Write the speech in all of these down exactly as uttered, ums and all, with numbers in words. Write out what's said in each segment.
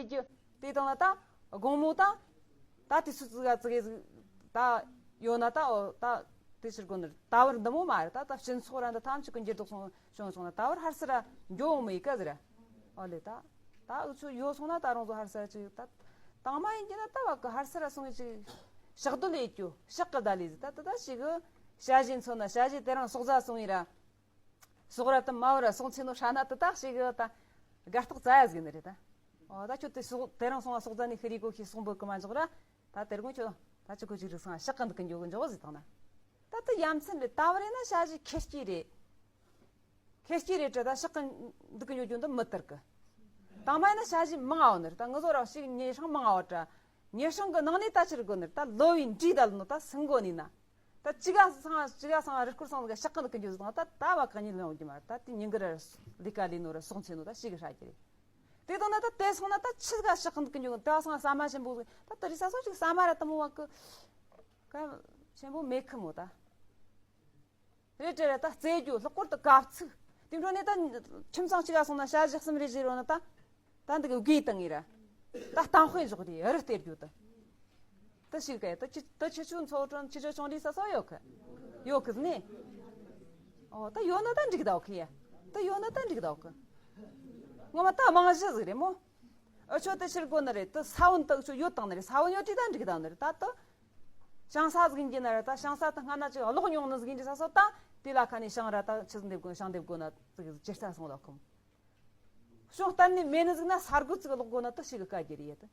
རྒྱུ། དེ་དང་ན་ད་དགོང་མོ་ད་ད་དུས་ཚོད་ཙི་ག་ཙི་གེ་ཟིག་ད་ཡོད་ན་ད་འོ་ད་དེ་ཕྱིར་དགོན་ནི་ད་བར་འདི་མོ་མ་རེད། ད་ད་སྤྱི་ཚོགས་ར་འདི་ཐམས་ཅད་ཀྱི་འགྱུར་ལྡོག་སོང་བྱུང་སོང་ན་ད་བར་ཧར་སི་ར་འགྱོ་འོང་མི་ཡི་ག་ཟེར་ར། ཨོ་ལེ་ད་ད་འུ་ཚོ་ཡོད་སོང་ན་ད་རང་ཚོ་ཧར་སི་ར་ཅིག་ད་དང་མ་ཡིན་གྱི་ན་ད་བ་གི་ཧར་སི་ར་སོང་ངི་ཅིག་ཕྱག་རྡོལ་ཡེད་རྒྱུ་ཕྱག་གི་བརྡ་ལས་ཟིག་ད་ད་ད་ཞིག་གི་ཞ་ཞི་མཚོན་ན་ཞ་ཞི་དེ་རང་སོག་རྫ་སོང་ངི་ར། སོག་ར་དུ་མ་བ་ར་སོང་ཚེ་ནོ་ཧྲ་ན་དུ་ཏག་ཞིག་གི་ད་དགའ་རྟགས་རྩ་ཡ་ཟིག་ནི་རེད་ད། ཨོ་ད་ཁྱོད་དེ་སོག་དེ་རིང་སོང་བ་སོག་རྫ་ནས་ཤི་རི་གོ་ཤི་སོང་བུ་གི་མ་འཇོག་ར། ད་དེར་གོ་ཁྱོད་ད་ཅི་གོ་ཅིག་རིག་སང་ཤག་གི་འདུག་གི་འཇོག་གི་འཇོག་ཟིག་དང་ན། ད་དུ་ཡ་མཚན་རེད། ད་བ་རེད་ན་ཞ་ཞི་ཁེར་སྐྱེས་རེད། ཁེར་སྐྱེས་རེད་དྲ་ད་ཤག་གི་འདུག་གི་འཇོག་རྒྱུ་འདི་མི་ལྟར་གི། དང་མ་ཡིན་ན་ཞ་ཞི་མང་ང་བ་ནི་རེད། ད་ངི་ཟོ་ར་ཞིག་ཉེ་ཧྲང་མང་ང་བ་དྲ། ཉེ་ཧྲང་གི་ནང་ནས་ད་ཕྱིར་དགོ་ནི་རེད། ད་ལོ་བའི་འདྲིས་ད་ལ་ནོ་ད་སང་གོ་ནི་ན། ད་ཅི་ག་སང་ཅི་ག་སང་རི་སྐོར་སང་གི་ཤག་གི་ཀུན་སྤྱོད་དང་ད་ད་བ་ག་ཉིད་ལོང་གི་མ་ད་དེ་ཉིན་གི་ར་ལི་ཀ་ལི་ནོ་ར་སོང་ཚེ་ནོ་ད་ཤི་གི་ཧྲ་གི་རེད། དེ་དང་ན་ད་དེ་སོང་ན་ད་ཆི་ག་ཤག་གི་ཀུན་སྤྱོད་ད་སང་ས་མ་ཆེན་པོ་ད་དེ་རི་ས་སོ་ཅིག་ས་མ་ར་ད་མོ་བ་གི་ཀ་ཆེན་པོ་མེ་ཁི་མོ་ད་རེད་དྲ་ར་ད་རྩེ་རྒྱུ་ལྷག་པར་དུ་གབ་ཚིག་དེ་འགྲོ་ནས་ད་ཁྱིམ་ཚང་ཅི་ག་སོང་ན་ཞ་ཞི་གསུམ་རེ་བཞི་རོ་ན་ད། ད་འདི་གི་དགོས་བཏང་ངེས་ར། ད་གཏམ་དཔེ་འཇོག་དེ་རི་སྟེར་རྒྱུ་ད། ད་ཞིག་ག་ད་ཁྱི་ད་ཁྱི་ཆུ་མཚོ་གྲོན་ཁྱི་ཆུ་ཆུང་རི་ས་སོ་ཡོད་གི། ཡོད་གི་ནི། ཨོ་ད་ཡོད་ན་ད་འགྲིག་ད་གི་ཡ། ད་ཡོད་ན་ད་འགྲིག་ད་གི། ངོ་མ་ད་མང་གཞི་ཟིག་རེད་མོ། ཨ་ཆོ་ད་ཕྱིར་དགོ་ནི་རེད། ད་ས་བོན་ད་ཨ་ཆོ་ཡོད་དང་ནི་རེད། ས་བོན་ཡོད་དུས་ད་འགྲིག་ད་ནི་རེད། ད་ད། ཞང་ས་ཟིག་ཡིན་གྱི་ན་ར་ད་ཞང་ས་ད་སྔ་ན་ཅིག་གློག་ཉུང་ནི་ཟིག་ཡིན་གྱི་ས་སོ་ད་དེ་ལ་ཁ་ནས་ཞང་ར་ད་ཆི་ཟིག་འདེབས་དགོ་ཞང་འདེབས་དགོ་ན་ཟིག་ཇེ་ས་སོང་ལ་ཁོམ། ཤོང་གཏན་ནས་མེད་ནི་ཟིག་ན་ས་རྒོད་ཅིག་ལོག་དགོ་ན་ད་ཞིག་གི་བཀའ་རྒྱ་རེད་ཡ་ད།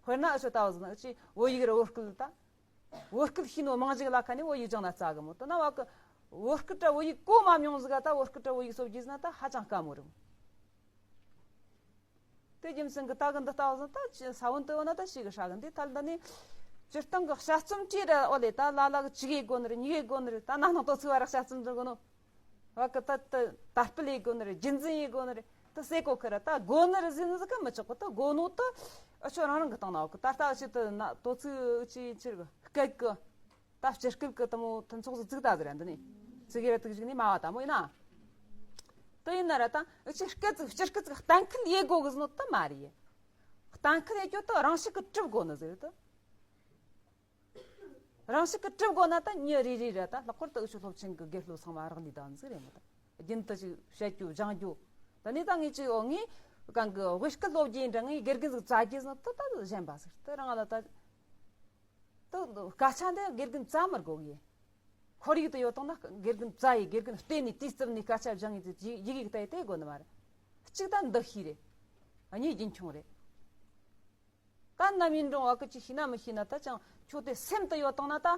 དཔེར་ན་ཨ་ཆོ་ད་བ་ཟིག་ན་ཨ་ཅི་བོད་ཡིག་ར་བོད་སྐད་ད། བོད་སྐད་ཤེས་ནོ་མང་ཞིག་ལ་ཁ་ནས་བོད་ཡིག་སྦྱང་ན་རྩ་གི་མོ་ད་ན་བ་གི་བོད་སྐད་ར་བོད་ཡིག་གོ་མ་མྱོང་ཟིག་ག་ད་བོད་སྐད་ར་བོད་ཡིག་སོ་རྒྱུ་ཟིག་ན་ད་ཧ་ཅང་དཀའ་མོ་རེད་མོ། དེ་རྒྱུ་མཚན་གི་ད་གི་འདི་ལྟ་བ་ཟིན་ད་ཅི་ས་བོན་དུ་ཡོད་ན་ད་ཞིག་གི་ཧྲ་གི་འདི་ཐལ་ད་ནི། སྤྱིར་བཏང་གི་དཔྱད་རྩོམ་བྲིས་ར་ཨོ་ལེ་ད་ལ་ལ་གི་གཅིག་གི་དགོ་ནི་རེད། གཉིས་གི་དགོ་ནི་རེད། ད་ན་ནང་དོ་ཚིག་བ་ར་དཔྱད་རྩོམ་འདི་དགོ་ནོ། བ་གི་ད་ད་དར་སྤེལ་ཡི་དགོ་ནི་རེད། རྒྱུན་འཛིན་ཡི་དགོ་ནི་རེད། ད་སེ་གོ་ཁི་ར་ད་དགོ་ནི་རེད་ཟིན་ཟི་གི་མི་ཆོག་གི་ད་དགོ་ནོ་ད་ཨ་ཆོ་རང་རང་གི་སྟེང་ན་ཨོ་གི་ད་ལྟ་ཨ་ཆི་ད་ན་དོ་ཚིག་ཅི་ཆི་ར་གི་སྐད་གི། ད་སྤྱི་སྐད་ཀྱི་དུ་མོ་མཐུན་ཚོགས་སུ་བཙུགས་ད་ཟེར་འདི་ནི་ཚིག་ཡར་དུ་བཞག་ནི་མ་བ་དམ་མོ་ཡིན་ན། དུ་ཡིན་ན་ར་ད་སྤྱི་སྐད་ཅིག་སྤྱི་སྐད་ཅིག་གཏན་འཁེལ་ཡེ་དགོ་གི་ཟེར་ནོ་དུ་མ་རེད། གཏན་འཁེལ་ཡེ་རྒྱུ་དུ་རང་ཤུགས་ཀྱིས་གྲུབ་དགོ་ནི་ཟེར་དུ། རང་ཤུགས་ཀྱིས་གྲུབ་དགོ་ན་ད་མྱི་རེ་རེ་ར་ད་ལྷག་པར་དུ་འུ་ཆོ་སློབ་ཆེན་གི་དགེ་སློབ་ཚང་མ་རག་ལས་དང་ཟིག་རེད་མོ་ད། རྒྱུན་དུ་ཅིག་བཤད་རྒྱུ་སྦྱང་རྒྱུ། ད་ནི་ད་ངས་ཅིག་འོ་ངས་གང་གི་དབུས་སྐད་སློབ་རྒྱུ་ཡིན་འདྲ་ངས་དགེ་རྒན་ཟིག་བཙལ་རྒྱུ་ཟེར་ནོ་དུ་ད་གཞན་པ་ཟིག་དུ་རང་ལ་ད། ད་སྐད་ཆ་འདི་དགེ་རྒན་བཙལ་མི་དགོས་གི། ཁོར་ཡུག་ཏུ་ཡོད་དང་ན་དགེ་རྒན་བཙལ་ཡི་དགེ་རྒན་བལྟས་ནས་དུས་ཙམ་ནས་སྐད་ཆ་སྦྱང་ངེས་ཏེ་ཡི་ཡི་གེ་ལྟ་ཡི་དེ་དགོས་ནི་མ་རེད། གཅིག་ད་འདི་ཤེས་རེད། གཉིས་རྒྱུན་འཁྱོངས་རེད། ད་ནམ་ཡིན་རུང་བ་གི་ཅི་ཤེས་ན་མི་ཤེས་ན་ད་ཅང་ཁྱོད་དེ་སེམས་དུ་ཡོད་དང་ན་ད།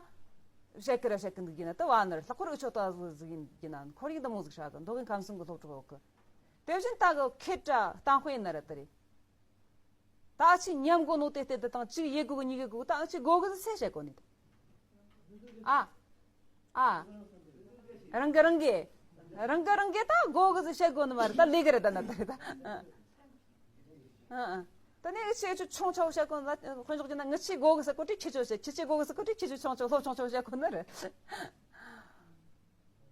བཤད་གི་ར་བཤད་གི་འདུག་ཡིན་ན་ད་བ་ནི་ར་ལྷག་པར་འུ་ཆོ་ད་བཟོ་ཟིག་ཡིན་ཡིན་ན་ཁོར་ཡུག་འདི་མོ་ཟིག་ཧྲ་གི་མདོ་དབུས་ཁམས་གསུམ་གི་སློབ་ཕྲུག་ཡོད་གི། དེ་བཞིན་ད་གི་ཁེ་དྲ་གཏམ་དཔེ་ཡིན་ན་ར་དེ་རེད། ད་ཨ་ཆི་མཉམ་དགོ་ནོ་དེ་ལྟ་དེ་དང་གཅིག་ཡེ་དགོ་གི་གཉིས་ཡེ་དགོ་གི་ད་ཨ་ཆི་དགོ་གི་ཟི་སེ་བཤད་གོ་ནི་ད། ཨ། ཨ། རང་གི་རང་གི། རང་གི་རང་གི་ད་དགོ་གི་ཟི་བཤད་གོ་ནི་མ་རེད་ད་ལས་གི་རེད་ད་ན་ད་རེད་ད། ཨ། ཨ། ཨ། ད་ནི་ཨ་ཆི་ཨ་ཆི་ཆུང་ཆུང་བཤད་གོ་ནི་ད་དཔེ་འཇོག་རྒྱུ་ན་ང་ཆི་དགོ་གི་ཟེར་གོ་དུས་ཆི་ཆི་བཤད་ཁྱི་ཆི་དགོ་གི་ཟེར་གོ་དུས་ཁྱི་ཆི་ཆུང་ཆུང་སློབ་ཆུང་ཆུང་བཤད་གོ་ནི་རེད།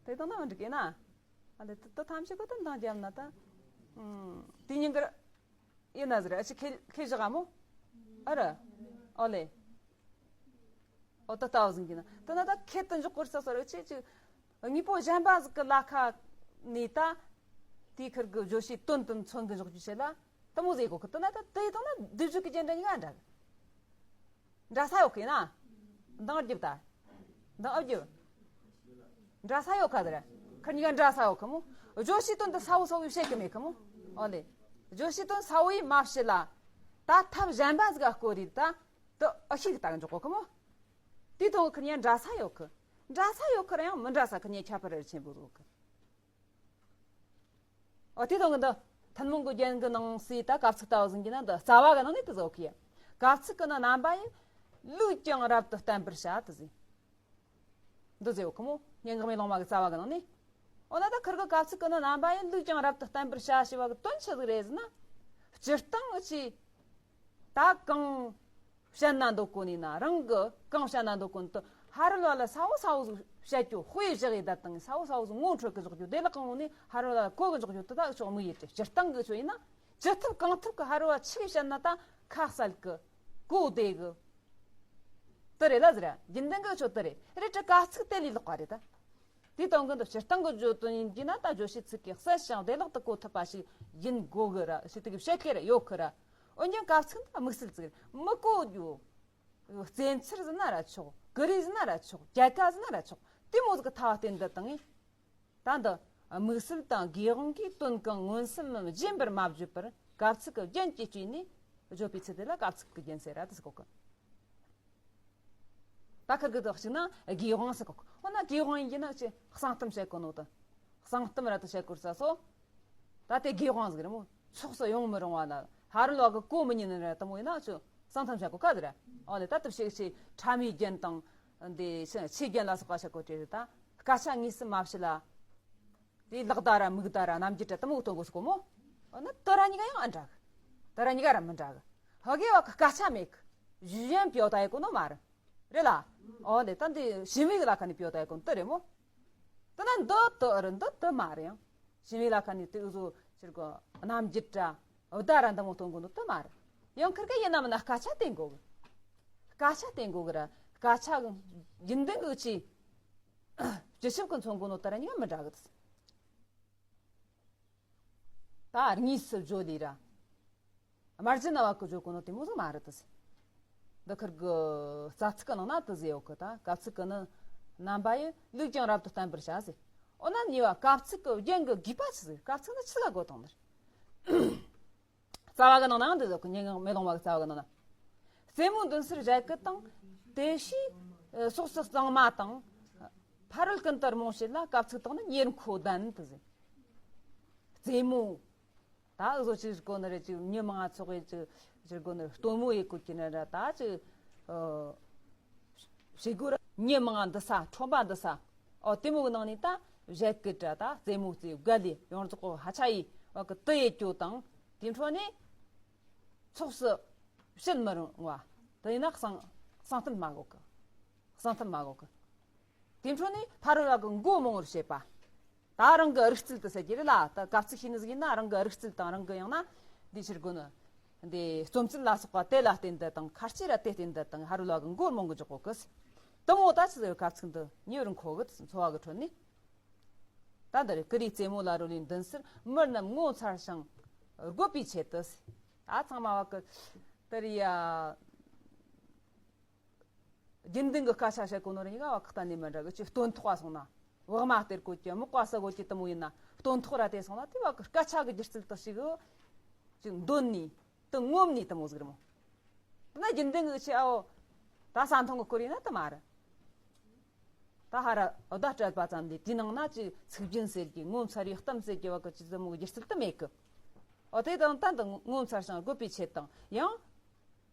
དེ་དང་ན་འགྲིག་གི་ན། ཨ་ལེ་ད་ད་ཐམས་ཅད་གོ་ད་འདང་རྒྱབ་ན་ད། ཨུམ། དེ་ཉིན་གི་ར། ཡིན་ན་ཟེར་ཨ་ཅི་ཁེ་ཁེ་བཞག་ག་མོ། ཨ་ར། ཨོ་ལེ། ཨོ་ད་ལྟ་བ་ཟིན་གྱི་ན་ད་ན་ད་ཁེ་ཏུ་འཇོག་གོ་ས་སོ་ར་ཅི་ཅི། དངོས་པོ་གཞན་པ་ཟིག་གི་ལ་ཁ་ནས་ད། དེའི་ཁུར་གི་བརྗོད་བྱའི་དོན་དུ་མཚོན་གི་འཇོག་རྒྱུ་བྱེད་ལ། ད་མོ་ཟེ་གོ་གི་ད་ན་ད་དེ་དང་ན་སྡེབ་སྦྱོར་གི་རྒྱན་འདྲ་གཉིས་ཀ་འདྲ་གི། འདྲ་ས་ཡོད་གི་ན། འདང་རྒྱབ་ད། འདང་ཨབ་རྒྱབ། འདྲ་ས་ཡོད་ག་ཟེར། ཁར་གཉིས་ཀ་འདྲ་ས་ཡོད་གི་མོ། བརྗོད་བྱའི་དོན་དུ་ས་བོ་ས་བོ་ཡི་བཤད་གི་མེད་གི་མོ། ཨོ་ལེ། བརྗོད་བྱའི་དོན་ས་བོ་ཡི་མ་བཤད་ལ། ད་ཐབས་གཞན་པ་ཟིག་ག་སྐོར་རེད་ད། དུ་ཨ་ཤིག་ད་འཇོག་གོ་གི་མོ། དེ་དང་ཁར་གཉིས་འདྲ་ས་ཡོད་གི། འདྲ་ས་ཡོད་གི་ར་ཡང་མི་འདྲ་ས་ཁར་གཉིས་ཁྱད་པར་རེ་ཆེན་པོ་ཡོད་གི། ཨོ་དེ་དང་གི་འདི། ཐུན་མོང་གི་རྒྱན་གི་ནང་གསེས་ད་གབ་ཚིག་ལྟ་བུ་ཟིན་གྱི་ན་འདི་རྩ་བ་གི་ནང་ནས་དེ་ཟེར་གི་ཡ། གབ་ཚིག་གི་ནི་རྣམ་པ་ཡིན། ལུགས་ཀྱང་རབ་ཏུ་བསྟན་པར་བྱ་དེ་ཟེར། འདི་ཟེར་གི་མོ། སྙན་ངག་མའི་ལུང་མ་གི་རྩ་བ་གི་ནང་ནས། འོ་ན་ད་ཁུར་གི་གབ་ཚིག་གི་ནི་རྣམ་པ་ཡིན། ལུགས་ཀྱང་རབ་ཏུ་བསྟན་པར་བྱ་ཞེས་པ་གི་དོན་ཆི་ཟིག་རེད་ཟེར་ན། སྤྱིར་བཏང་ངི་ཆི། ད་གང་། བཤད་ན་འདོད་གོ་ནི་ན་རང་གི་གང་བཤད་ན་འདོད་གོ་ནི་དུ་ཧ་རོ་ལ་ལ་ས་བོ་ས་བོ་ཟིག་བཤད་རྒྱུ་དཔེ་བཞག་ཡི་ད་དང་ས་བོ་ས་བོ་ཟིག་ངོ་འཕྲོད་གི་འཇོག་རྒྱུ་དེ་ལ་གང་ནི་ཧ་རོ་ལ་ལ་གོ་གི་འཇོག་རྒྱུ་དུ་ད་ཆོག་མི་ཡི་ཏེ་སྤྱིར་བཏང་གི་ཆོ་ཡིན་ན་ ཅི་ཐུབ་གང་ཐུབ་ཀྱི་ཕ་རོལ་བ་ཆི་གི་བཤད་ན་ད་ཁ་གསལ་གི་གོ་བདེ་གི། དེ་རེད་ལ་ཟེར། རྒྱུན་ལྡན་གི་ཆོ་དེ་རེད། རེད་དྲ་དཀའ་ཚིག་དེ་ལས་ལོག་པ་རེད་ད། དེའི་དོན་གི་འདི་སྤྱིར་བཏང་གི་བརྗོད་དོན་ཡིན་གྱི་ན་ད་བརྗོད་བྱའི་ཚིག་གི་གསལ་ཞིང་བདེ་ལོག་ཏུ་གོ་ཐུབ་པ་ཞིག་ཡིན་དགོ་གི་ར། ཞེས་དེ་གི་བཤད་ཀྱི་ར་ཡོད་གི་ར། འོན་ཀྱང་དཀའ་ཚིག་འདི་དམིགས་བསལ་ཚིག་རེད། མི་གོ་རྒྱུ། བཙན་ཚར་ཟིན་ན་ར་ཆོག་གུ་རེ་ཟིན་ན་ར་ཆོག་རྒྱལ་ཁ་ཟིན་ན་ར་ཆོག་དེ་མོ་ཟིག་གི་ཐ་བ་བརྟེན་འདི་དང་ངས། ད་འདི་དམིགས་བསལ་དང་དགེ་དབང་གིས་དོན་གང་མངོན་སུམ་རྗེན་པར་མ་བརྗོད་པར་དཀའ་ཚིག་གི་རྒྱན་གྱིས་སྤྲས་ནས་བརྗོད་པའི་ཚུལ་དེ་ལ་དཀའ་ཚིག་གི་རྒྱན་ཟེར་ར་དེ་ཟེར་གོ་གི། ད་ཁིར་གི་དོག་གཅིག་ན་དགེ་དབང་ཟེར་གོ་གི། འོ་ན་དགེ་དབང་ཡིན་གྱི་ན་ཅི་གསང་གཏམ་བཤད་གོ་ནོ་ད། གསང་གཏམ་ར་ད་བཤད་གོ་ས་སོ། ད་དེ་དགེ་དབང་ཟིག་རེད་མོ། ཚོགས་སུ་ཡོང་མི་རུང་བ་ན་ཕ་རོལ་བ་གི་གོ་མི་ཉན་ནི་ར་དེ་མོ་ཡིན་ན་ཅི་གསང་གཏམ་བཤད་གོ་ག་ཟེར་ར། འོ་ལེ་ད་དེ་བཤད་ཆེ་ཕྲ་མའི་རྒྱན་དང་། འདི་ཆེ་ཆེ་རྒྱན་ལ་སོགས་པ་བཤད་གོ་དེ་རེད་ད། སྐད་ཆ་དངོས་སུ་མ་བཤད་ལ། དེ་ལག་བརྡ་ར་མིག་བརྡ་ར་རྣམ་འགྱུར་ར་དེ་མོ་སྟོན་དགོས་སོ་གོ་མོ། འོ་ན་དེ་ར་གཉིས་ཀ་ཡང་ཨ་འདྲ་གི། དེ་ར་གཉིས་ཀ་ར་མི་འདྲ་གི། ཧ་གེ་བ་གི་སྐད་ཆ་མེད་གི། ཞུ་ཡན་པིའོ་ད་ཡེ་གོ་ནོ་མ་རེད། རེད་ལ། འོ་ལེ་ད་འདི་ཞི་མི་གི་ལ་ཁ་ནས་པིའོ་ད་ཡེ་གོ་ནོ་དེ་རེད་མོ། དེ་ན་འདི་དེ་རེད་འདི་དེ་མ་རེད་ཡང་། ཞི་མི་ལ་ཁ་ནས་དེ་འུ་ཟོ་ཕྱིར་གོ་རྣམ་འགྱུར་ར། བརྡ་ར་འདི་མོ་སྟོན་གོ་ནོ་དེ་མ་རེད། ཡང་ཁིར་ག་ཡིན་ན་མིན་ན་སྐད་ཆ་བསྟན་དགོ་གི། སྐད་ཆ་བསྟན་དགོ་གི་ར། སྐད་ཆ་གི་རྒྱུན་ལྡན་གི་ཆེ། སྤྱི་ཞབས་ཀྱི་མཚོན་གོ་ནོ་དེ་ར་གཉིས་ཀ་མི་འདྲ་གི་ད། ད་དངོས་སུ་བརྗོད་ལས་ར། དམར་རྗེན་ན་བ་གི་བརྗོད་གོ་ནོ་དེ་མོ་ཟིག་མ་རེད་ད་ཟེར། འདི་ཁིར་གི་རྩ་ཚིག་གི་ནང་ན་དེ་ཟེར་ཡོད་གི་ད་སྐབས་ཚིག་གི་ནི། རྣམ་པ་ཡི་ལུགས་ཀྱང་རབ་ཏུ་བསྟན་པར་བྱ་ཟེར། འོ་ན་གཉིས་པ་སྐབས་ཚིག་གི་རྒྱན་གི་དགོས་པ་ཆི་ཟིག་སྐབས་ཚིག་ནི་ཆི་ཟིག་ག་གོ་དང་ནི། རྩ་བ་གི་ནང་ན་ཡང་འདི་ཟེར་གི། ཉེ་ངང་མེ་ལོང་བ་གི་རྩ་བ་གི་ནང་ན། རྩེ་མོ་མདུན་སར་བཞད་གད་དང་། དེ་ཕྱིས་སོགས་སུ་གཙང་མ་དང་། ཕ་རོལ་ཀུན་ཏུ་རྨོངས་བྱེད་ལ་སྐབས་ཚིག་དག་ནི་ཉེར་མཁོ་ལྡན་དུ་ཟེར། རྩེ་མོ། ད་འུ་ཟོ་ཅིག་གོ་ནི་རེད། ཅིག་མྱི་མང་ཚོགས་ཡེ་ཅིག་ཅིག་གོ་ནི་རེད། སྟོན་མོ་ཡེ་གོ་གི་ནི་རེད། ད་ཅིག་ཨ་བྱེད་སྒོ་ར་མྱི་མང་འདི་ས་ཁྲོམ་པ་འདི་ས། ཨོ་དེ་མོ་གི་ནང་ནས་ད་བཞད་གད་ར་ད་རྩེ་མོ་རྩེ་བརྒལ་ལས་ཡོངས་རྫོགས་གོ་ཧ་ཆ་ཡེ་བ་གི་དུ་ཡེ་སྐྱོ་དང་། དེ་འཕྲོ་ནས་ཚོགས་སུ་བྱེད་མི་རུང་བ། དེ་ཡིན་ན་གསང་གསང་གཏམ་མ་གོ་གི། གསང་གཏམ་མ་གོ་གི། དེ་འཕྲོ་ནས་ཕ་རོལ་བ་གི་མགོ་རྨོངས་པར་བྱེད་པ། ད་རང་གི་རིག་རྩལ་དུ་ཟེར་གྱི་རེད་ལ། ད་སྐབས་ཚིག་ཤེས་ནི་ཟིག་ཡིན་ན་རང་གི་རིག་རྩལ་དང་རང་གི་ཡང་ན་འདི་ཕྱིར་དགོན་འདི་རྩོམ་རྩལ་ལ་སོགས་པ་དེ་ལ་བརྟེན་ཏེ་དང་ཁ་ལྕེ་ར་དེ་བརྟེན་ཏེ་དང་ཕ་རོལ་བ་གི་མགོ་རྨོངས་གི་འཇོག་གོ་གི། དེ་མོ་ད་ཆི་ཟེར་སྐབས་ཚིག་འདི་ཉེ་བར་མཁོ་གི་འཚོ་བ་གི་ཁྲོད་ནས། ད་འདི་རེད། ཀུ་རེ་རྩེ་མོ་ལ་རོལ་བའི་མདུན་སར་མི་རྣམས་ངོ་མཚར་ཞིང་དགོད་པའི་ཆེད་དུ། ད་ཚང་མ་བ་གི་དེ་རེད་ཡ། རྒྱུན་ལྡན་གྱི་སྐད་ཆ་བཤད་གོ་ནོ་རེ་གཉིས་ཀ་བ་གི་གཏན་ནས་མི་འདྲ་གི། ཅིག་སྟོན་ཐོག་བ་སོང་ན་བག་མ་སྟེར་གོ་གི། མག་པ་ཟ་གོ་གི་དེ་མོ་ཡིན་ན་སྟོན་ཐོག་ར་དེ་སོང་ན་དེ་བ་གི་སྐད་ཆ་གི་སྒྱུ་རྩལ་དག་ཞིག་གི་ཅིག་འདོན་ནི་དེ་ངོམ་ནི་དེ་མོ་ཟིག་རེད་མོ། ན་རྒྱུན་ལྡན་གྱི་ཆེ་ཨའོ་ད་ས་མཐོང་གི་སྐོར་ཡིན་ན་དེ་མ་རེད། ད་ཧ་ར་ཨོ་ད་སྤྲད་པ་ཙམ་ལས་དེའི་ནང་ན་ཅིག་ཚིག་རྒྱན་ཟེར་གི་ངོ་མཚར་བའི་གཏམ་ཟེར་གི་བ་གི་ཅིག་དེ་མོ་གི་སྒྱུ་རྩལ་དེ་མེད་གི། ཨོ་དེ་དང་ད་འདི་ངོ་མཚར་ཞིང་དགོད་པའི་ཆེད་དང་ཡང་།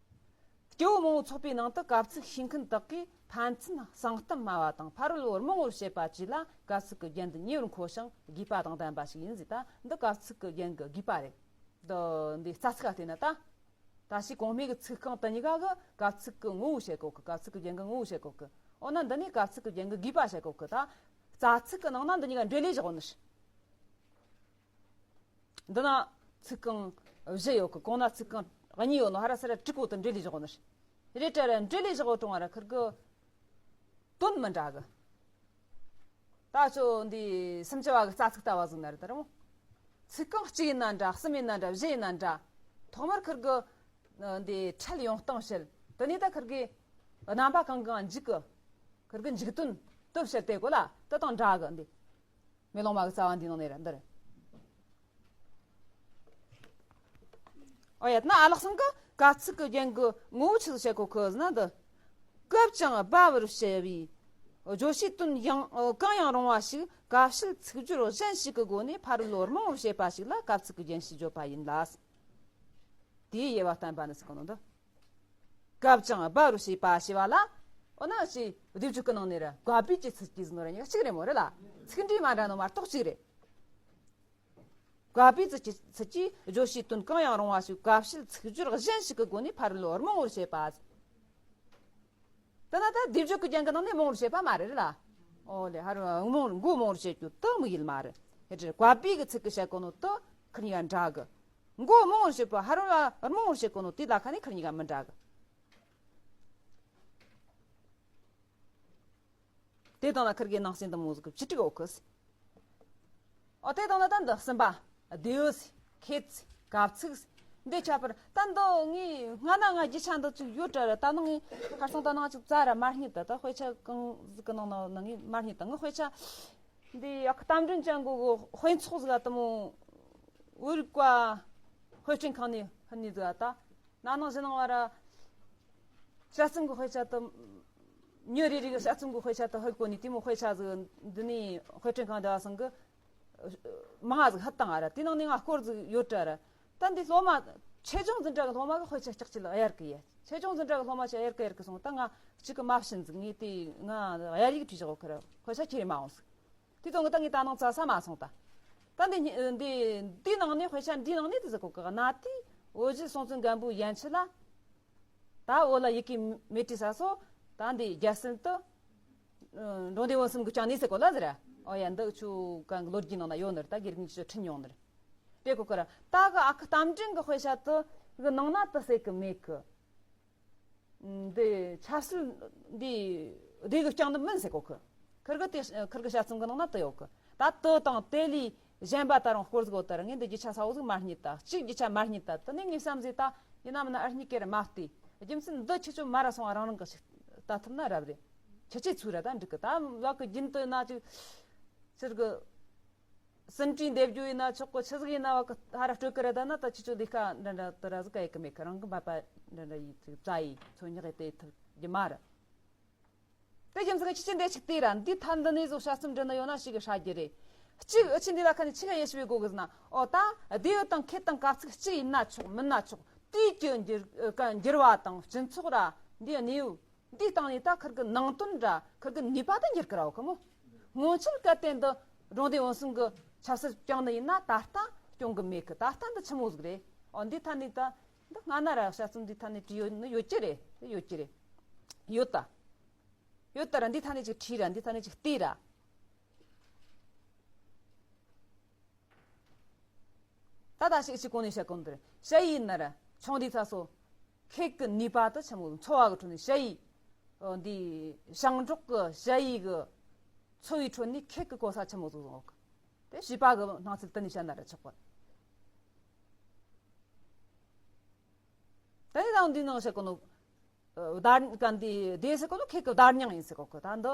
སྐྱེ་བོ་མང་པོ་ཚོགས་པའི་ནང་དུ་སྐབས་ཚིག་ཤེས་མཁན་དག་གིས་ཕན་ཚུན་གསང་གཏམ་སྨྲ་བ་དང་ཕ་རོལ་པོར་རྨོངས་པར་བྱེད་པ་བཅས་ལ་སྐབས་ཚིག་གི་རྒྱན་དུ་ཉེ་བར་མཁོ་ཞིང་དགོས་པ་དང་ལྡན་པ་ཞིག་ཡིན་ཟེར། ད་འདི་སྐབས་ཚིག་གི་རྒྱན་གྱི་དགོས་པ་རེད། འདི་འདི་རྩ་ཚིག་ག་བལྟས་ན་ད། ད་ཕྱིས་གོང་སྨྲས་ཀྱི་ཚིག་རྐང་དེ་གཉིས་ཀ་གི་སྐབས་ཚིག་གི་ངོ་བོ་བཤད་གོ་གི། སྐབས་ཚིག་གི་རྒྱན་གྱི་ངོ་བོ་བཤད་གོ་གི། འོ་ན་འདི་ནས་སྐབས་ཚིག་གི་རྒྱན་གྱི་དགོས་པ་བཤད་གོ་གི། ད་རྩ་ཚིག་གི་ནང་ན་འདི་གཉིས་ཀ་འབྲེལ་ལས་བཞག་ནི། འདི་ན་ཚིག་རྐང་བཞི་ཡོད་གི། གོང་ན་ཚིག་རྐང་གཉིས་ཡོད་ནོ་ཧ་ར་ས་ར་དྲུག་པོ་དེ་འབྲེལ་ལས་བཞག་ནི་རེད། དྲ་ར་འབྲེལ་ལས་བཞག་གོ་དྲུང་བ་ར་ཁིར་གི་དོན་མི་འདྲ་གི། ད་ཆོ་འདི་སུམ་ཅུ་བ་གི་རྩ་ཚིག་ལྟ་བ་ཟིག་ན་རེད་ད་རུང་། ཚིག་རྐང་གཅིག་ཡིན་ན་འདྲ། གསུམ་ཡིན་ན་འདྲ། བཞི་ཡིན་ན་འདྲ། ཐོག་མར་ཁིར་གི་འདི་ཁྲལ་ཡོང་སྟངས་བཤད། དེ་ནས་ད་ཁིར་གི་རྣམ་པ་གང་གང་འཇུག་གི། ཁིར་གི་འཇུག་དོན་དུ་བཤད་དེ་གོ་ལ་དེ་དང་འདྲ་གི། འདི་མེ་ལོང་མ་གི་རྩ་བ་འདི་ནང་ནས་ར་འདི་རེད། ཨོ་ཡ། ད་ན་ཨ་ལགས་སང་གི་སྐབས་ཚིག་གི་རྒྱན་གི་ངོ་བོ་ཆི་ཟིག་བཤད་གོ་གི་ཟེར་ན་འདི། སྐབས་ཀྱང་སྦ་བར་བྱ་བའི་བརྗོད་བྱའི་དོན་ཡང་གང་ཡང་རུང་བ་ཞིག་སྐབས་ཕྱེད་ཚིག་སྦྱོར་གཞན་ཞིག་གི་སྒོ་ནས་ཕ་རོལ་པོར་རྨོངས་པར་བྱེད་པ་ཞིག་ལ་སྐབས་ཚིག་གི་རྒྱན་ཞེས་བརྗོད་པ་ཡིན་ལ། དེའི་དབྱེ་བ་བསྟན་པ་ནི་ཟེར་གོ་ནོ་འདི། སྐབས་ཀྱང་སྦ་བར་བྱེད་པ་ཞེས་པ་ལ། འོ་ན་ཞེས་སྡེབ་སྦྱོར་གྱི་ནང་ནས་ར་བཀབ་པའི་གི་ཚུལ་གྱིས་ཟེར་ནོ་ར་གཉིས་ཀ་གཅིག་རེད་མོ་རེད་ལ། ཚིག་འབྲུ་མ་འདྲ་ནོ་མ་གཏོགས་གཅིག་རེད། བཀབ་པའི་ཚུལ་གྱིས་ཚུལ་གྱིས་བརྗོད་བྱའི་དོན་གང་ཡང་རུང་བ་ཞིག་སྐབས་ཕྱེད་ཚིག་སྦྱོར་གཞན་ཞིག་གི་སྒོ་ནས་ཕ་རོལ་པོར་རྨོངས་པར་བྱེད་པ། དེ་ན་ད་སྡེབ་སྦྱོར་གྱི་རྒྱན་གྱི་ནང་ནས་རྨོངས་པར་བྱེད་པ་མ་རེད་ལ། ཨོ་ལེ་ཧ་རུ་རྨོངས་མགོ་རྨོངས་པར་བྱེད་རྒྱུ་དེ་དམིགས་ཡུལ་མ་རེད། ཧེ་ཏེ་བཀབ་པའི་གི་ཚིག་གི་བཤད་གོ་ནོ་དེ་ཁིར་གཉིས་ཀ་འདྲ་གི། མགོ་རྨོངས་པར་བྱེད་པ་ཧ་རུ་ལ་རྨོངས་པར་བྱེད་དགོས་ནོ་དེ་ལ་ཁ་ནས་ཁིར་གཉིས་ཀ་མི་འདྲ་གི། དེ་དང་ན་ཁིར་གི་ནང་སེམས་དུ་མོ་ཟིག་གི་བྱི་ཏྲིག་འོག་གི། ཨོ་དེ་དང་ན་ད་འདི་གསུམ་པ། ལྡེའུ་ཟིག་ཁེད་ཟིག་གབ་ཚིག་ཟིག་འདི་ཁྱད་པར་ད་འདི་ངས་སྔ་ན་ང་རྒྱུ་ཆ་འདི་ཅིག་ཡོད་དྲ་ར། ད་ནང་ངས་ཁར་སང་ད་ནང་ཅིག་བཙལ་ར་མ་རྙེད། ད་ད་དཔེ་ཆ་གང་ཟིག་གི་ནང་ན་ནང་ངས་མ་རྙེད། ད་ངས་དཔེ་ཆ་འདི་ཡག་གི་གཏམ་དྲན་ཅན་གོ་གི་དཔེ་ཚོགས་ཟིག་ག་དུ་མོ་བོད་རིག་པ་དཔེ་སྐྲུན་ཁང་ནས་ཕུལ་ནས་ཟིག་ག་ད། ན་ནིང་གཞེས་ནིང་བར་དཔྱད་རྩོམ་གྱི་དཔེ་ཆ་དེ། མྱི་རེ་རེ་གི་དཔྱད་རྩོམ་གྱི་དཔེ་ཆ་དེ་ཕུལ་གོ་ནི་དེ་མོ་དཔེ་ཆ་ཟིག་འདི་ནས་དཔེ་སྐྲུན་ཁང་བདེ་བ་སང་གི་མང་ང་ཟིག་ཕུལ་བཏང་ང་ར། དེ་ནང་ནས་ང་སྐོར་ཟིག་ཡོད་དྲ་ར། ད་འདི་སློབ་མ་ཆེ་ཆུང་འཛིན་གྲྭ་གི་སློབ་མ་གི་དཔེ་ཆ་ལྕགས་ཅིག་ལ་གཡར་གི་ཡ། ཆེ་ཆུང་འཛིན་གྲྭ་གི་སློབ་མ་ཆ་གཡར་གི་གཡར་གི་སོང་། ད་ང་གཅིག་གི་མ་བྱིན་ཟིག་ངས་དེ་ང་གཡར་ཡིག་བྲིས་བཞག་གི་ར། དཔེ་ཆ་ཁྱེར་མ་འོང་ཟིག་དེ་དང་གི་ད་ངས་ད་ནང་བཙལ་ས་མ་སོང་ད། ད་འདི་ཉི་འདི་འདི་ནང་ནས་དཔེ་ཆ་འདི་ནང་ནས་དེ་ཟེར་གོ་གི་གནའ་དུས་བོད་གཞིས་སྲོང་བཙན་སྒམ་པོའི་ཡན་ཆད་ལ། ད་བོད་ལ་ཡི་གེ་མེད་དུས་ས་སོ། ད་འདི་རྒྱལ་སྲིད་དུ་འབྲོང་སྡེ་བོན་གསུམ་གྱིས་བསྐྱངས་ནས་ཟེར་གོ་ལ་ཟེར། ཨོ་ཡ་འདི་ཆུ་གང་གི་ལོ་རྒྱུས་ནང་ན་ཡོད་ནི་རེད། ད་དགེ་རྒན་གྱིས་ཁྲིད་མྱོང་ནི་རེད། དེ་གོ་གི་ར། ད་གི་ཨ་ཁུ་རྟ་མགྲིན་གི་དཔེ་ཆ་དེ་གི་ནང་ན་དེ་ཟེར་གི་མེད་གི། འདི་ཆབ་སྲིད་འདི་སྡེ་གི་བསྐྱངས་ནི་མིན་ཟེར་གོ་གི། ཁིར་གི་དེ་ཁིར་གི་དཔྱད་རྩོམ་གི་ནང་ན་དེ་ཡོད་གི། ད་དེ་དང་དེ་ལས་གཞན་པ་ད་རུང་སྐོར་ཟིག་ཡོད་ད་ར། ངས་འདི་རྒྱུ་ཆ་གསལ་བོ་ཟིག་མ་རྙེད་ད། གཅིག་རྒྱུ་ཆ་མ་རྙེད་ད། དེ་ནས་ངས་བསམ་ཟིག་ད་ཡིན་ན་མིན་ན་ཨར་གཉིས་ཀེ་ར་མ་བལྟས། རྒྱུ་མཚན་འདི་ཁྱེད་ཚོ་མ་ར་སོང་བ་རང་རང་གི་ཞིག་ལྟ་ཐུབ་ན་རབ་རེད། ཁྱེད་ཚོས་ཚུར་ར་ད་འགྲིག་གི། ད་བ་གི་རྒྱུན་དུ་ན་ཅིག་ཚུར་གི་སེམས་ཁྲལ་འདེབས་རྒྱུ་ཡིན་ན་ཆོག་གི། ཆི་ཟིག་ཡིན་ན་བ་གི་ཧ་ར་སྤྲོད་གི་རེད། ད་ན་ད་ཁྱེད་ཚོ་ལས་ཀ་འདྲ་འདྲ་དེ་ར་ཟིག་ག་ཡེ་གི་མེད་གི། རང་གི་འབད་པ་འདྲ་འདྲ་ཡིས་ཅིག་བཙལ་ཡིས་ཚོ་ཉག་ཡེ་དེ་ཐུབ་རྒྱུ་མ་རེད། དེ་རྒྱུ་མཚན་གྱིས་ཁྱེད་ཀྱིས་འདི་ཅིག་བལྟས་ར། འདི་ཐད་འདི་ནས་བཟོ་དཔྱད་རྩོམ་འབྲི་ནི་ཡོད་ན་ཞེ་གི་ཧྲ་རྒྱུ་རེད། གཅིག་ཨ་ཆི་འདི་ལ་ཁ་ནས་ཆི་ག་ཡེ་ཞིབ་དགོ་གི་ཟེར་ན། ཨོ་ད་ལྡེའུ་དང་ཁེད་དང་གབ་ཚིག་གཅིག་ཡིན་ན་ཆོག་མིན་ན་ཆོག་དུས་ཀྱི་འགྱུར་ཨ་འགྱུར་བ་དང་སྤྱི་ཚོགས་ར་འདིའི་གནས་བབ་འདིའི་སྟེང་ནས་ད་ཁིར་གི་ནང་དོན་ར་ཁིར་གི་ནུས་པ་དེ་འགྱུར་གི་ར་འོ་གི་མོ། སྔོན་ཆད་གལ་ཏེ་འདི་འབྲོང་སྡེ་བོན་གསུམ་གི་ཆབ་སྲིད་བསྐྱངས་ནི་ཡིན་ན་ད་ལྟ་སྐྱོང་གི་མེད་གི། ད་ལྟ་འདི་ཆི་མོ་ཟིག་རེད། ཨོ་འདི་ཐད་ནས་ད་འདི་སྔ་ན་ར་དཔྱད་རྩོམ་འདི་ཐད་ནས་བྲིས་ཡོད་ནི་ཡོད་ཀྱི་རེད། དེ་ཡོད་ཀྱི་རེད། ཡོད་ད། ཡོད་ད་ར། འདི་ཐ་ནས་ཅིག་བྲིས་ར། འདི་ཐ་ནས་ཅིག་བལྟས་ར། ད་ད་ཞིག་ཅིག་གོང་ནས་བཤད་གོ་འདི་རེད། ཞ་ཡི་ན་ར་ཆུང་དུས་ས་སོ། ཁེད་ཀྱི་ནུས་པ་དེ་ཆི་མོ་འཚོ་བ་གི་ཁྲོད་ནས་ཞ་ཡི། ཨོ་འདི་ཞིང་འབྲོག་གི་ཞ་ཡི་གི་འཚོ་བའི་ཁྲོད་ནས་ཁེད་ཀྱི་གོ་ས་ཆི་མོ་ཟིག་བཟུང་ཡོད་གི། དེ་བྱིས་པ་གི་སྣང་ཚུལ་དེ་ནས་བཤད་ན་ར་ཆོག་གི། ད་ནི་ད་འདི་ནང་བཤད་གོ་ནོ། བརྡ་ག་འདི་སྡེ་ཟེར་གོ་ནོ་ཁེད་ཀྱི་བརྡ་རྙིང་ཡིན་ཟེར་གོ་གི། ད་འདི་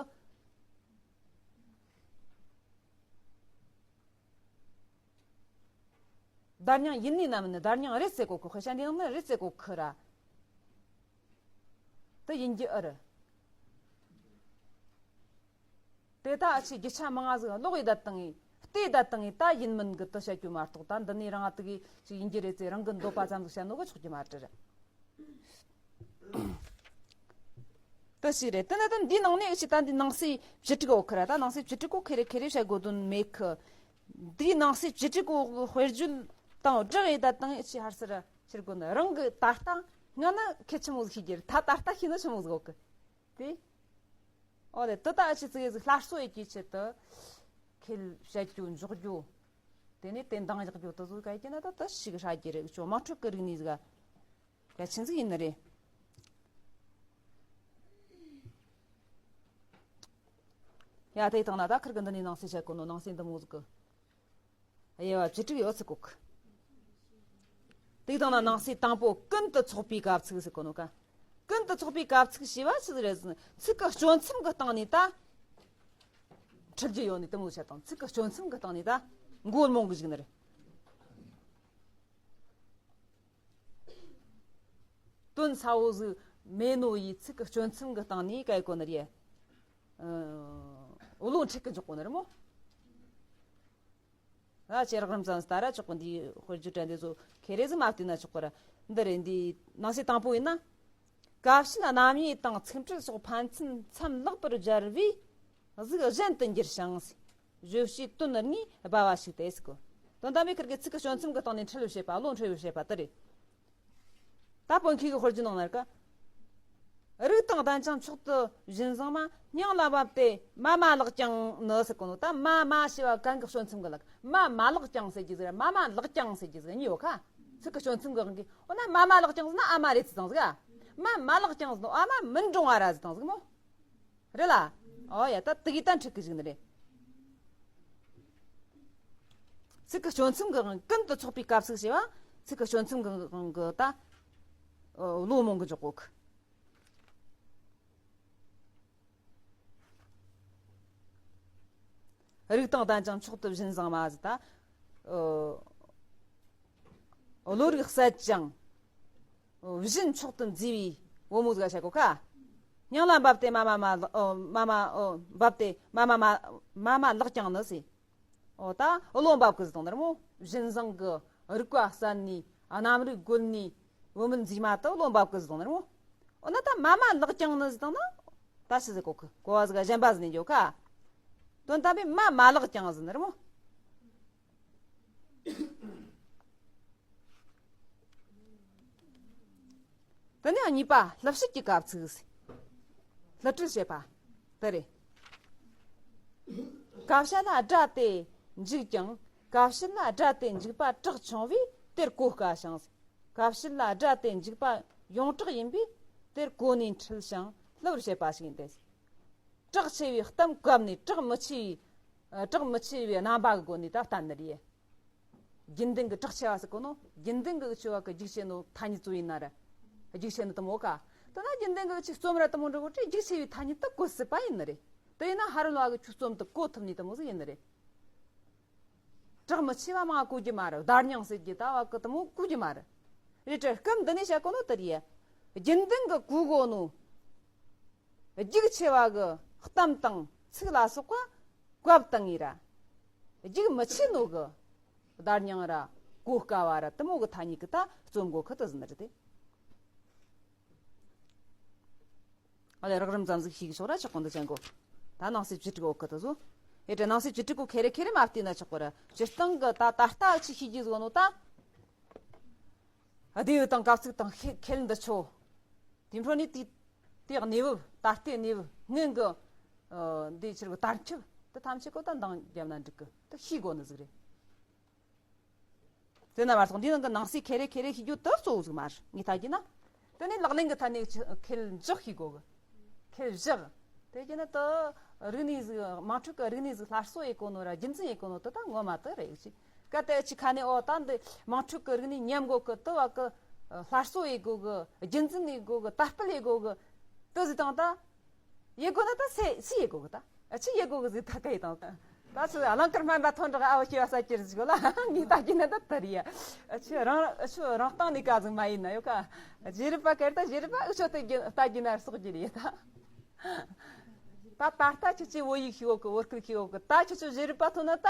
བརྡ་རྙིང་ཡིན་ནི་ན་མིན་ནི་བརྡ་རྙིང་རེད་ཟེར་གོ་གི། དཔེ་ཆ་འདི་ནང་ནི་རེད་ཟེར་གོ་གི་ར། དེ་ཡིན་རྒྱུ་ཨེ་རེད། དེ་ད་ཨ་ཆི་རྒྱུ་ཆ་མང་ང་ཟིག་ཀློག་ཡི་བསྡད་བཏང་ངས་བལྟས་བསྡད་བཏང་ངས་ད་ཡིན་མིན་གི་དེ་བཤད་རྒྱུ་མ་གཏོགས། ད་འདི་ནས་རང་ང་དེ་གི་ཅིག་ཡིན་རྒྱུ་རེད་ཟེར་རང་གི་འདོད་པ་ཙམ་ཟིག་བཤད་ནོ་གི་ཆོག་རྒྱུ་མ་རེད། དེ་ཞིག་རེད། དེ་ནས་ད་འདིའི་ནང་ནས་ཨ་ཆི་ད་འདི་ནང་གསེས་བཅུ་དྲུག་འོ་ཁི་ར། ད་ནང་གསེས་བཅུ་དྲུག་གོ་ཁེ་རེ་ཁེ་རེ་བཤད་དགོས་དོན་མེད་གི། འདིའི་ནང་གསེས་བཅུ་དྲུག་གོ་དཔེར་བརྗོད་དང་སྦྲགས་ཡི་བསྡད་བཏང་ངས་ཨ་ཆི་ཧར་སི་ར་ཕྱིར་དགོས་ནི། རང་གི་ད་ལྟ་སྔ་ན་ཁེ་ཆི་མོ་ཟིག་ཤེས་རྒྱུ་རེད། ད་ད་ལྟ་ཤེས་ན་ཆི་མོ་ཟིག་འོ་གི། དེ། ཨོ་ལེ། དེ་ད་ཨ་ཆི་ཙི་གེ་ཟིག་སླར་གསོ་ཡེད་རྒྱུའི་ཆེད་དུ། ཁེལ་བཤད་རྒྱུ་འཇོག་རྒྱུ། དེ་ནས་དེ་འདང་རྒྱག་རྒྱུ་དེ་ཚོ་ག་ཡེ་ན་ད་དེ་ཞིག་ཧྲ་རྒྱུ་རེད། ཅོ་དམངས་ཁྲོད་ཀྱི་རིག་གནས་ཟིག་གལ་ཆེན་ཟིག་ཡིན་ནི་རེད། ཡ་དེ་དང་ན་ད་ཁིར་གི་འདི་ནས་ནང་གསེས་བཤད་གོ་ནོ་ནང་གསེས་འདི་མོ་ཟིག་གི། དབྱེ་བ་བཅུ་དྲུག་ཡོད་ཚིག་གོ་གི། དེ་དང་ན་ནང་གསེས་དང་པོ་ཀུན་ཏུ་ཚོགས་པའི་གབ་ཚིག་ཟེར་གོ་ནོ་ག། ཀུན་ཏུ་ཚོགས་པའི་གབ་ཚིག་ཞེས་པ་ཆི་ཟིག་རེད་ཟེར་ན། ཚིག་གི་སྐྱོན་མཚམས་གི་སྟེང་ནས་ད་འཁྲུལ་རྒྱུ་ཡོད་ནི་དེ་མོ་བཤད་དང་། ཚིག་གི་སྐྱོན་མཚམས་གི་སྟེང་ནས་ད་མགོ་རྨོངས་གི་བཞག་ནི་རེད། དོན་གསལ་བོ་ཟིག་མེད་ནོ་ཡི་ཚིག་གི་སྐྱོན་མཚམས་གི་སྟེང་ནས་ག་ཡེ་གོ་ནི་རེད། ཨ། བློ་འཁྲུག་གི་འཇོག་གོ་ནི་རེད་མོ། ཨ་ཆེ་རག་རིམ་ཙམ་ལྟ་ར་ཆོག་གི། འདིའི་དཔེར་བརྗོད་དྲ་འདི་ཚོ་ཁེ་རེ་ཟིག་མ་བལྟས་ན་ཆོག་གི་ར། འདི་རེད། འདིའི་ནང་གསེས་དང་པོ་ཡིན་ན། གབ་བྱེད་རྣམ་དབྱེ་དང་ཚིག་འཕྲད་སོགས་ཕན་ཚུན་མཚམས་ལེགས་པར་སྦྱར་བས་གཟུགས་གཞན་དུ་འགྱུར་ཞིང་། བརྗོད་བྱའི་དོན་དངོས་སྦ་བ་ཞིག་སྟེ་ཟེར་གོ། དོན་དམ་པའི་ཁུར་གི་ཚིག་གི་སྐྱོན་མཚམས་གི་སྟེང་ནས་འཁྲུལ་བྱེད་པ། བློ་འཁྲུལ་བྱེད་པ་དེ་རེད། ད་བོད་མཁས་གི་དཔེར་བརྗོད་ནང་ན་ར་ཀ། རིགས་དང་ལྡན་ཅིང་མཆོག་ཏུ་བཞིན་བཟང་མ། མྱིང་ལ་བབས་ཏེ་མ་མ་ལགས་ཀྱང་ནི་ཟེར་གོ་ནོ། ད་མ་མ་ཞེས་པ་གན་གི་སྐྱོན་མཚམས་གི་ལག། མ་མ་ལགས་ཀྱང་ཟེར་རྒྱུ་ཟིག་ར། མ་མ་ལགས་ཀྱང་ཟེར་རྒྱུ་ཟིག་གཉིས་ཡོད་ཁ། ཚིག་གི་སྤྱོད་ཚུལ་གི་དབང་གིས། འོ་ན་མ་མ་ལགས་ཀྱང་ཟེར་ན་ཨ་མ་རེད་ཟེར་བཏང་ཟིག་ག་མ་མ་ལགས་ཀྱང་ཟེར་ན་ཨ་མ་མི་འགྲོ་བ་ར་ཟེར་བཏང་ཟིག་མོ། རེད་ལ། ཨོ་ཡ། ད་དེ་གི་ད་འགྲིག་གི་ཟིག་ནི་རེད། ཚིག་གི་སྤྱོད་ཚུལ་གི་དབང་ཀུན་ཏུ་ཚོགས་པའི་སྐབས་ཚིག་ཞེས་པ། ཚིག་གི་སྤྱོད་ཚུལ་གི་དབང་གིས་ད་བློ་རྨོངས་གི་འཇོག་གོ་གི། རིགས་དང་ལྡན་ཅིང་མཆོག་ཏུ་བཞིན་བཟང་མ་ཟེར་ད། ཨོ། བློ་རིག་གསལ་ཅིང་། ཨོ། བཞིན་མཆོག་ཏུ་མཛེས་པའི་བུ་མོ་ཟིག་བྱ་གོ་ཁ། སྙིང་ལ་འབབ་སྟེ་མ་མ་མ་ཨོ། མ་མ་ཨོ། འབབ་སྟེ་མ་མ་མ་མ་མ་ལགས་ཀྱང་ནི་ཟེར། ཨོ། ད་བློ་འབབ་གི་ཟེར་བཏང་ནི་རེད་མོ། བཞིན་བཟང་གི་རིག་པ་གསལ་ནས་རྣམ་རིག་རྒོད་ནས་བུ་མོ་མཛེས་མ་དེ་བློ་འབབ་གི་ཟེར་བཏང་ནི་རེད་མོ། འོ་ན་ད་མ་མ་ལགས་ཀྱང་ནི་ཟེར་བཏང་ན། ད་ཆི་ཟེར་གོ་གི། གོ་བ་ཟིག་གཞན་པ་ཟིག་ནས་འཇོག་ཁ། དོན་དམ་པའི་མ་མ་ལགས་ཀྱང་ཟེར་ནི་རེད་མོ། དེ་ནས་གཉིས་པ། བསླུ་བྱེད་ཀྱི་སྐབས་ཚིག་ཟེར། བསླུ་བྲིད་བྱེད་པ་དེ་རེད། ཀ་བཤད་ལ་སྒྲ་དེ་འཇུག་ཀྱང་། ཀ་བཤད་ལ་སྒྲ་དེ་འཇུག་པ་གྲགས་ཆུང་བས་དེར་གོ་དཀའ་ཞིང་། ཀ་བཤད་ལ་སྒྲ་དེ་འཇུག་པ་ཡོངས་གྲགས་ཡིན་པས་དེར་གོ་ནས་འཁྲུལ་ཞིང་བསླུ་བར་བྱེད་པ་ཞིག་ཡིན་ཏེ། གྲགས་ཆེ་བའི་གཏམ་བཀབ་ནས་གྲགས་མི་ཆེ་བའི། ཨ། གྲགས་མི་ཆེ་བའི་རྣམ་པ་གི་སྒོ་ནས་ད་བསྟན་ནི་རེད། རྒྱུན་ལྡན་གྱི་གྲགས་ཆེ་བ་ཟེར་གོ་ནོ། རྒྱུན་ལྡན་གྱི་འུ་ཆོ་བ་གི་རྒྱུགས་ཆེ་ནོ་ཐ་སྙད་ཚོ་ཡིན་ན་ར། རྒྱུགས་ཆེ་ནོ་དེ་མོ་ག་དེ་ན་རྒྱུན་ལྡན་གྱི་འུ་ཆོས་རྩོམ་ར་དེ་མོ་འབྲི་གོ་དུས་རྒྱུགས་ཆེ་བའི་ཐ་སྙད་དེ་གོ་སྲིད་པ་ཡིན་ནི་རེད། དེ་ཡིན་ན་ཕ་རོལ་བ་གི་ཆོས་རྩོམ་དེ་གོ་ཐུབ་ནི་དེ་མོ་ཟིག་ཡིན་ནི་རེད། གྲགས་མི་ཆེ་བ་མང་གོ་རྒྱུ་མ་རེད། བརྡ་རྙིང་ཟེར་རྒྱུ་ད་བ་གི་དེ་མོ་གོ་རྒྱུ་མ་རེད། རེད་དྲ། སྐབས་འདི་ནས་བཤད་གོ་ནོ་དེ་རེད། རྒྱུན་ལྡན་གྱི་གོ་གོ་ནོ། རྒྱུགས་ཆེ་བ་གི་གཏམ་དང་ཚིག་ལ་སོགས་པ་བཀབ་བཏང་ངེས་ར། རྒྱུགས་མི་ཆེ་ནོ་གི་བརྡ་རྙིང་ར་གོ་དཀའ་བ་ར་དེ་མོ་གི་ཐ་སྙད་ཀྱི་ད་རྩོམ་གོ་ཁི་དེ་ཟིན་རེད་དེ། ཨ་ལས་རགས་རིམ་ཙམ་ཟིག་ཤེས་གི་ཆོག་ར་ཆོག་གོ་འདི་ཅན་གོ། ད་ནང་གསེས་བཅུ་དྲུག་འོག་གི་དེ་ཚོ། ཨེ་དྲ་ནང་གསེས་བཅུ་དྲུག་གོ་ཁེ་རེ་ཁེ་རེ་མ་བལྟས་ན་ཆོག་གི་ར། སྤྱིར་བཏང་གི་ད་ད་ལྟ་ཅི་ཤེས་རྒྱུ་ཟིག་ནོ་ད། སྡེ་བའི་དང་སྐབས་ཚིག་དང་ཁེ་ཁེ་ལས་འདི་ཆོ། དེ་འཕྲོ་ནས་དེ་དེ་གནས་བབ། ད་ལྟའི་གནས་བབ་སྔོན་གྱི་ཨ་འདི་ཕྱིར་གྱི་དར་ཁྱབ་དེ་ཐམས་ཅད་ཀོ་ད་འདང་བརྒྱབ་ན་འགྲིག་གི། དེ་ཤེས་དགོས་ནི་ཟིག་རེད། དེ་ན་མ་གཏོགས་འདི་ནང་གི་ནང་གསེས་ཁེ་རེ་ཁེ་རེ་ཤེས་རྒྱུ་དེ་གཙོ་བོ་ཟིག་མ་རེད། ངས་ལྟ་རྒྱུ་ན། དེ་ནས་ལག་ལེན་གྱི་ཐད་ནས་ཁེ་ལས་འཇོག་ཤེས་དགོས་གི། ཁེ་བཞག་དེ་བྱས་ན་ད་རིག་གནས་ཟིག་དམངས་ཁྲོད་ཀྱི་རིག་གནས་ཟིག་སླར་གསོ་ཡེ་གོ་ནོ་ར་རྒྱུན་འཛིན་ཡེ་གོ་ནོ་དེ་ད་ངོ་མ་དེ་རེད་ཅིག་གལ་ཏེ་ཅིག་ཁ་ནས་ཨོ་ད་འདི་དམངས་ཁྲོད་ཀྱི་རིག་གནས་ཉམས་དགོས་གི། དེ་བ་གི་སླར་གསོ་ཡེ་དགོས་གི། རྒྱུན་འཛིན་ཡེ་དགོས་གི། དར་སྤེལ་ཡེ་དགོས་གི། དེ་ཟིག་དང་ད་ཡེ་དགོས་ན་ད་སེ་སི་ཡེ་དགོས་གི། ད་ཨ་ཆི་ཡེ་དགོས་གི་ཟིག་ད་ག་ཡེ་དང་། ད་ཆི་ཟིག་གླིང་དཀར་སྨན་པ་ཐོན་འདྲ་ཨ་བོ་སྐྱེ་བ་ས་ཀྱི་རིག་གོ་ལ་ངས་ད་གི་ན་ད་དེ་རེད་ཡ། ཨ་ཆི་རང་ཨ་ཆི་རང་སྟེང་ནས་ག་ཟིག་མ་ཡིན་ན་ཡོད་ག་རྗེས་རབས་པ་གར་ད་རྗེས་རབས་པ་ཨུ་ཆོ་དེ་གི་ད་གི་ན་སོག་གི་རེད་ད། ད་ད་ལྟ་ཁྱེད་ཀྱིས་བོད་ཡིག་ཤེས་ཡོད་གི། བོད་སྐད་ཤེས་ཡོད་གི། ད་ཁྱེད་ཚོ་རྗེས་རབས་པ་ཐོན་ན་ད།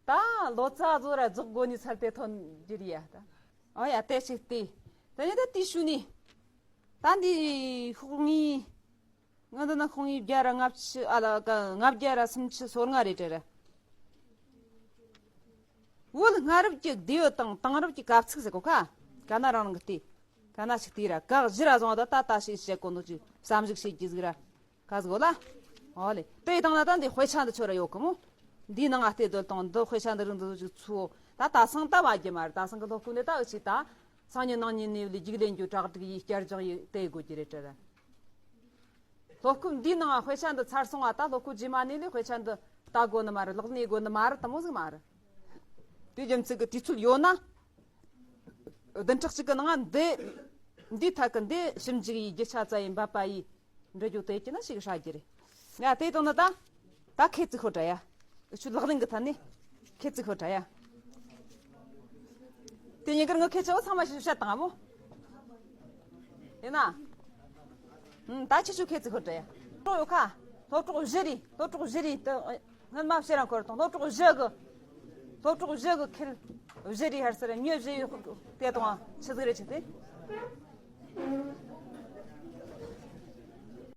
ད་ལོ་ཙཱ་བཟོ་ར་རྫོགས་དགོས་ནི་ཚར་ཏེ་ཐོན་རྒྱུ་རེད་ཡ་ད། ཨ་ཡ་དེ་ཞིག་ལྟོས། ད་ནི་ད་དེའི་ཤུལ་ནས། ད་འདི་ཤོག་ངོས། ང་འདི་ན་ཤོག་ངོས་བརྒྱ་ར་ལྔ་བཅུ་ཨ་ལ་ཀ་ལྔ་བརྒྱ་ར་སུམ་ཅུ་སོ་ལྔ་རེད་དྲ་ར། བོད་སྔ་རབས་ཀྱི་ལྡེའུ་དང་དེང་རབས་ཀྱི་སྐབས་ཚིག་ཟེར་གོ་ཁ། ག་ན་རང་རང་གི་སྟེ། ག་ན་ཞིག་སྟེ་ར་ག་བཞི་ར་བཟུང་བ་ད་ད་ད་ཞིག་བཤད་གོ་ནོ་ཅིག་བསམ་གཞིག་བྱེད་རྒྱུ་ཟིག་ར། ག་ཟིག་གོ་ལ། ཨོ་ལེ། དེ་ཡི་དང་ན་ད་འདི་དཔེ་ཆ་འདི་ཆོ་ར་ཡོད་གི་མོ། འདིའི་ནང་ང་བལྟས་སྡོད་དང་། འདི་དཔེ་ཆ་འདི་རིགས་འདི་ཚོ་ཅིག་ཚུའོ། ད་ད་སང་ད་བ་རྒྱུ་མ་རེད། ད་སང་གི་སློབ་ཁུག་ནས་ད་འུ་ཆི་ད། སང་ཉིན་གནངས་ཉིན་ནས་ལས་རྒྱུགས་ལེན་རྒྱུ་གྲ་སྒྲིག་ཡེ་བསྐྱར་སྦྱོང་ཡེ་བལྟས་དགོས་ཀྱི་རེད་དྲ་ར། སློབ་ཁུག་འདིའི་ནང་དཔེ་ཆ་འདི་ཚར་སོང་བ། ད་སློབ་ཁུག་རྗེས་མ་ནས་ལས་དཔེ་ཆ་འདི་ལྟ་དགོས་ནི་མ་རེད། ལག་ལེན་ཡེ་དགོས་ནི་མ་རེད། དེ་མོ་ཟིག་མ་རེད། དེ་རྒྱུ་མཚན་གི་དུས་ཚོད་ཡོད་ན། བདུན་ཕྲག་གཅིག་གི་ནང་འདི། འདི་ཐད་ཀི་འདི་ཞིབ་འཇུག་ཡེ་རྒྱུ་ཆ་ཙ་ཡེ་འབད་པ་ཡེ། འབྲི་རྒྱུ་དེ་ཡེ་རྒྱུ་ན་ཞིག་ཧྲ་རྒྱུ་རེད། ང་དེ་དང་ནི་ད། ད་ཁེ་ཙི་ཁོ་དྲ་ཡ། འུ་ཆོ་ལག་ལེན་གི་ཐད་ནས་ཁེ་ཙི་ཁོ་དྲ་ཡ། དེ་ཉིན་དཀར་ངོ་ཁེ་ཆེ་བོ་ཚང་མ་ཞིབ་བཤད་བཏང་ང་མོ། ཡིན་ན། ཨུམ། ད་ཁྱེད་ཆོ་ཁེ་ཙི་ཁོ་དྲ་ཡ། གྲོགས་ཡོད་ཁ། སློབ་གྲོགས་བཞི་རེད། སློབ་གྲོགས་བཞི་རེད་དེ། སྔོན་མ་བཤད་རང་ཁོ་ར་དང་སློབ་གྲོགས་བཞི་གི། སློབ་གྲོགས་བཞི་གི་ཁེ་བཞི་རེད་ཧར་སར་མྱི་བཞི་ཡོད་དེ་དང་ཆི་ཟིག་རེད་ཆི་སྟེ།